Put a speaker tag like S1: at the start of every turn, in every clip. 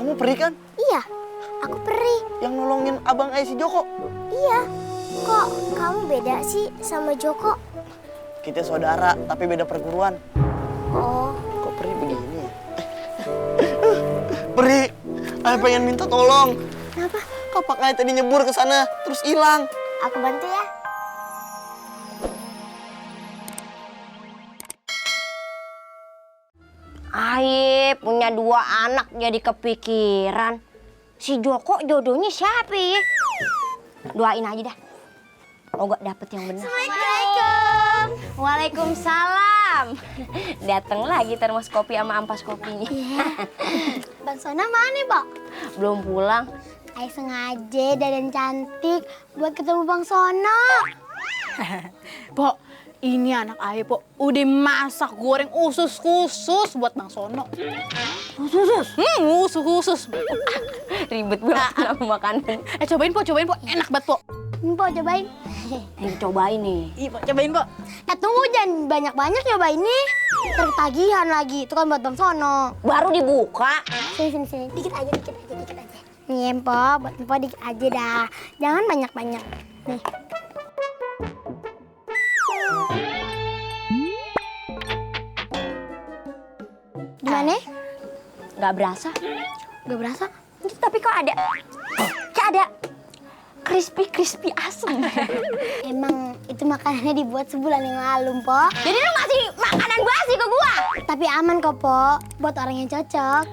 S1: Kamu peri kan?
S2: Iya, aku peri.
S1: Yang nolongin abang si Joko?
S2: Iya. Kok kamu beda sih sama Joko?
S1: Kita saudara, tapi beda perguruan.
S2: Oh.
S1: Kok peri begini ya? Peri, Ayah pengen minta tolong.
S2: Kenapa?
S1: Kapak Ayah tadi nyebur ke sana, terus hilang.
S2: Aku bantu ya.
S3: Ayah punya 2 anak jadi kepikiran. Si Joko jodohnya siapa ya? Doain aja dah. Moga dapet yang benar.
S2: Assalamualaikum.
S3: Waalaikumsalam. Dateng lagi termos kopi sama ampas kopinya.
S2: Iya. Bang Sona mana, Pak?
S3: Belum pulang.
S2: Ayah sengaja dandan cantik buat ketemu Bang Sono.
S4: Pok, ini anak ayah, Pok. Udah masak goreng usus khusus buat Bang Sono.
S3: Usus.
S4: Usus khusus.
S3: Ribet banget nama makanan.
S4: Cobain, Pok. Enak banget, Pok.
S2: Ini, Pak, cobain.
S3: Ini cobain nih.
S4: Iya, Pok. Cobain, Pok.
S2: Tunggu, jangan banyak-banyak nyobain nih. Tertagihan lagi. Itu kan buat Bang Sono.
S3: Baru dibuka.
S2: Sini. Dikit aja. Nih, Empok. Buat Empok dikit aja dah. Jangan banyak-banyak. Nih. Gimana?
S3: Gak berasa.
S2: Gak berasa?
S3: Tapi kok ada. Kayak ada crispy asem.
S2: Emang itu makanannya dibuat sebulan yang lalu, Mpok.
S3: Jadi lu ngasih makanan basi ke gua?
S2: Tapi aman kok, Pok. Buat orang yang cocok.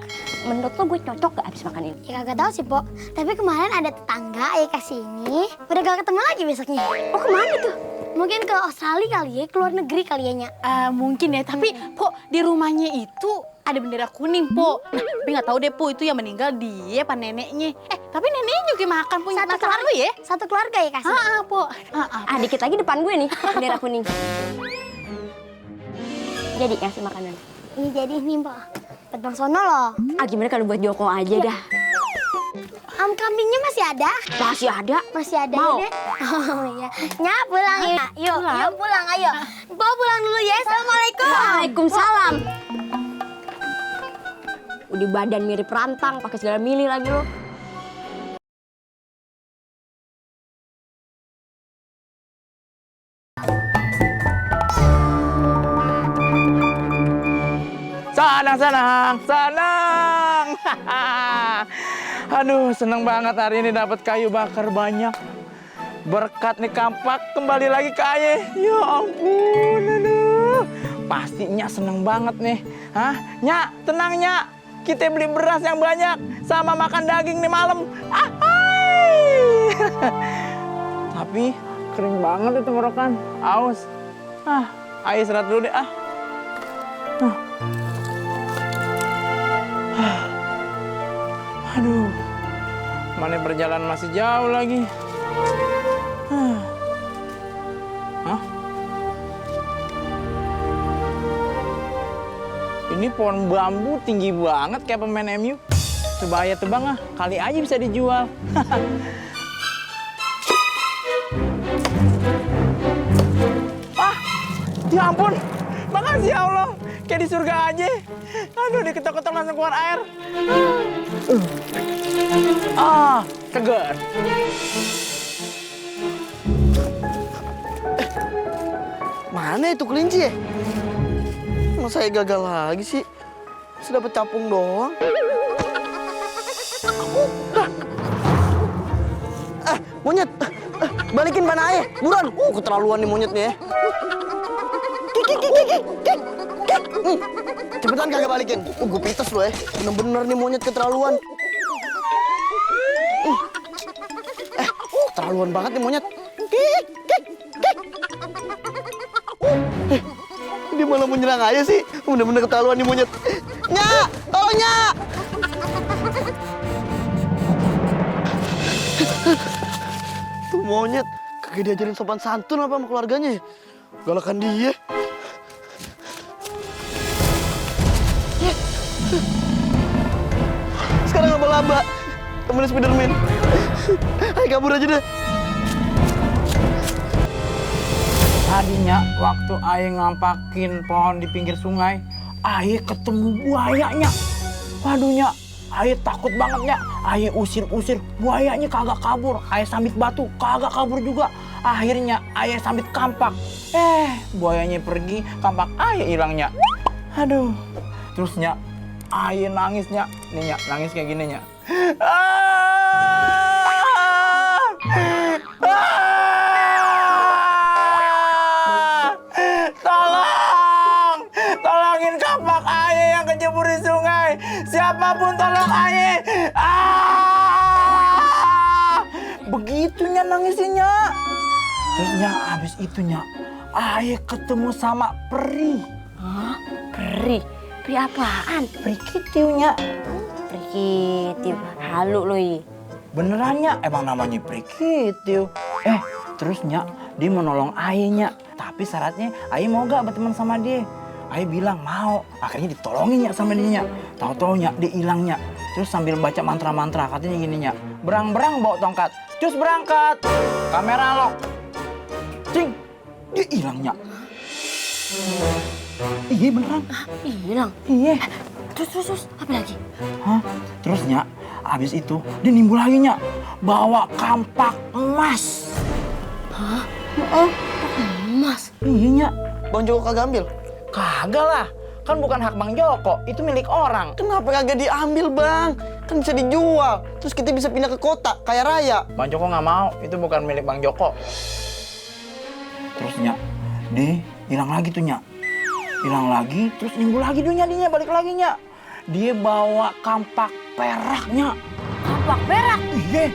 S3: Menurut lo gue cocok gak abis makan ini?
S2: Ya kagak tahu sih, Pok. Tapi kemarin ada tetangga ya kasih ini. Udah gak ketemu lagi besoknya.
S3: Oh kemana tuh?
S2: Mungkin ke Australia kali ya, ke luar negeri kali ya, Nyak.
S4: Mungkin ya, tapi Pok, di rumahnya itu ada bendera kuning, Pok. Nah, tapi nggak tahu deh, Pok, itu yang meninggal dia apa neneknya. Tapi neneknya juga makan punya masakan lu ya?
S2: Satu keluarga ya kasih.
S4: Pok.
S3: Dikit lagi depan gue nih, bendera kuning. Jadi kasih makanan.
S2: Ini jadi ini, Mbak. Buat Bang Sono loh.
S3: Gimana kalau buat Joko aja dah?
S2: Kambingnya masih ada?
S3: Masih ada?
S2: Masih ada
S3: Mau?
S2: ya, deh. Oh iya. Nyak, pulang ya. Yuk pulang, ayo. Mbak pulang dulu ya. Assalamualaikum.
S3: Waalaikumsalam. Udah badan mirip rantang, pakai segala milih lagi lo.
S5: Senang. Aduh, seneng banget hari ini dapat kayu bakar banyak. Berkat nih kampak kembali lagi ke Ayah. Ya ampun, aduh. Pastinya seneng banget nih. Hah? Nyak, tenang Nyak. Kita beli beras yang banyak sama makan daging nih malam. Hai. Tapi kering banget itu tenggorokan. Aus. Ayah istirahat dulu deh Aduh, mana perjalanan masih jauh lagi. Ini pohon bambu tinggi banget kayak pemain MU. Coba Ayah tebang kali aja bisa dijual. Ya ampun, makasih ya Allah. Kayak di surga aja. Aduh, diketok-ketok langsung keluar air. Segar.
S1: Mana itu kelinci ya? Masa saya gagal lagi sih? Masih dapat capung doang. Monyet. Balikin mana Ayah, buruan. Keterlaluan nih monyet nih ya. Kik. Cepetan kagak balikin. Gue pites lo ya. Bener-bener nih monyet keterlaluan. Keterlaluan banget nih monyet. Kik. Dia malah menyerang Ayah sih. Bener-bener keterlaluan nih monyet. Nyak, tolong Nyak. Tuh monyet. Kagak diajarin sopan santun apa sama keluarganya ya. Galakan dia. Sekarang laba-laba. Temennya Spiderman. Ayo kabur aja deh.
S5: Tadinya waktu Ayah ngampakin pohon di pinggir sungai, Ayah ketemu buayanya. Waduh Nyak, Aye takut bangetnya. Aye usir-usir, buayanya kagak kabur. Aye sambit batu, kagak kabur juga. Akhirnya aye sambit kampak. Buayanya pergi, kampak aye hilangnya. Aduh. Terusnya aye nangisnya. Nih Nya, nangis kayak gini Nya. Tolongin kampak aye yang kejebur di sungai. Siapapun tolong aye. Begitunya nangisnya. Terusnya habis itunya aye ketemu sama peri.
S3: Hah? Peri? Peri apaan?
S5: Peri kitiunya.
S3: Peri kitiu. Halu lo i.
S5: Benerannya emang namanya peri kitiu. Terusnya dia mau nolong ayahnya. Tapi syaratnya ayah mau gak berteman sama dia. Ayah bilang mau. Akhirnya ditolonginnya sama dia. Tahu-taunya dia hilangnya. Terus sambil baca mantra-mantra katanya gininya. Berang-berang bawa tongkat. Cus berangkat. Kamera lock. Cing. Dia hilangnya. Iya beneran.
S3: Hilang.
S5: Iya.
S3: Terus apa lagi?
S5: Terusnya habis itu dia nimbul lagi Nya. Bawa kampak emas.
S3: Emas.
S5: Iya Nya.
S1: Bang Joko kagak ambil?
S5: Kagak lah. Kan bukan hak Bang Joko, itu milik orang.
S1: Kenapa kagak diambil bang? Kan bisa dijual. Terus kita bisa pindah ke kota, kaya raya.
S5: Bang Joko nggak mau, itu bukan milik Bang Joko. Terusnya dia hilang lagi tuh Nya. Hilang lagi, terus nimbul lagi dia balik lagi Nya. Dia bawa kampak peraknya.
S3: Kampak perak?
S5: Iya.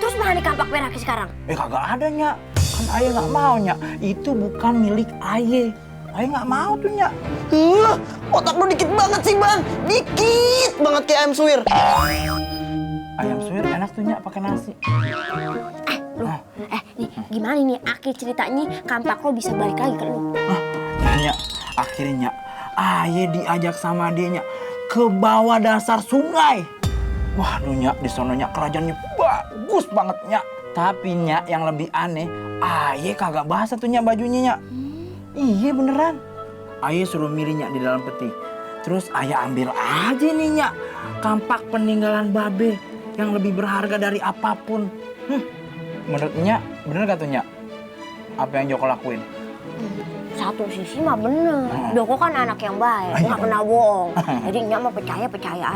S3: Terus mana nih kampak peraknya sekarang?
S5: Kagak ada Nya. Kan ayah nggak mau Nya. Itu bukan milik ayah. Ayah nggak mau tuh Nya.
S1: Otak lu dikit banget sih bang. Dikit banget kayak ayam suwir.
S5: Ayam suwir enak tuh Nya pakai nasi.
S3: Nih gimana nih akhir ceritanya kampak lo bisa balik lagi ke lu?
S5: Nya, akhirnya ayah diajak sama dia Nya ke bawah dasar sungai. Waduh Nya, di sononya kerajaannya bagus banget Nya. Tapi Nya yang lebih aneh, ayah kagak basah tuh Nya bajunya Nya. Iya beneran. Ayah suruh milih Nya di dalam peti. Terus ayah ambil aja nih Nya kampak peninggalan babe yang lebih berharga dari apapun. Menurut Nya, bener gak tuh Nya? Apa yang Joko lakuin?
S3: Satu sisi mah bener. Joko kan anak yang baik, nggak pernah bohong. Jadi Nya mah percaya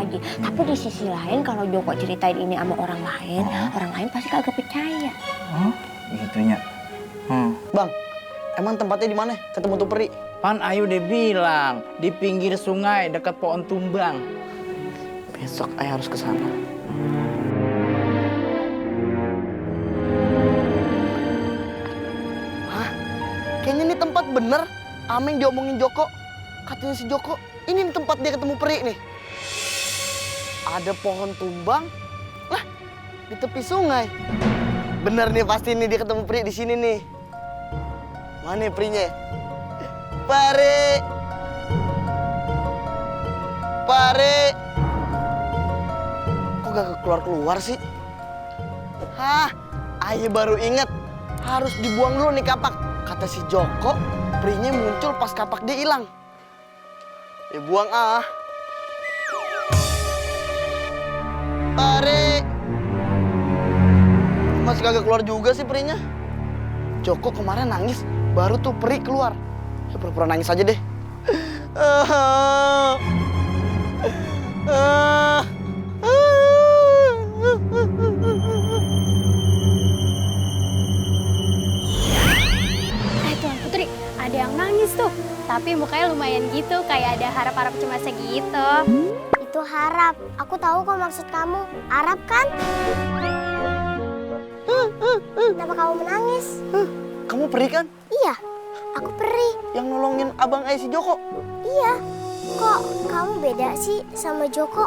S3: aja. Tapi di sisi lain kalau Joko ceritain ini sama orang lain pasti kagak percaya.
S5: Gitu Nya.
S1: Bang, emang tempatnya di mana? Ketemu tuh peri.
S5: Pan Ayu udah bilang di pinggir sungai dekat pohon tumbang.
S1: Besok ayah harus ke sana. Kayaknya ini tempat bener. Ameng diomongin Joko. Katanya si Joko, ini nih tempat dia ketemu peri nih. Ada pohon tumbang. Lah, di tepi sungai. Bener nih pasti nih dia ketemu peri di sini nih. Mana perinya? Pare. Kok gak keluar sih? Ayah baru inget. Harus dibuang dulu nih kapak. Kata si Joko, perinya muncul pas kapak dia hilang. Ya buang Pare. Masih kagak keluar juga sih perinya. Joko kemarin nangis, baru tuh peri keluar. Ya pura-pura nangis aja deh.
S2: Tuan Putri, ada yang nangis tuh. Tapi mukanya lumayan gitu, kayak ada harap-harap cemasnya gitu. Itu harap. Aku tahu kok maksud kamu. Harap kan? Kenapa kamu menangis?
S1: Kamu peri kan?
S2: Iya, aku peri.
S1: Yang nolongin abang ayah si Joko.
S2: Iya. Kok kamu beda sih sama Joko?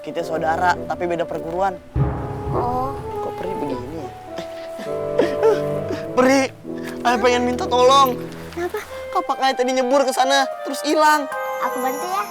S1: Kita saudara, tapi beda perguruan.
S2: Oh.
S1: Kok peri begini ya? Peri, ayah pengen minta tolong.
S2: Kenapa?
S1: Kapak ayah tadi nyebur ke sana, terus hilang.
S2: Aku bantu ya.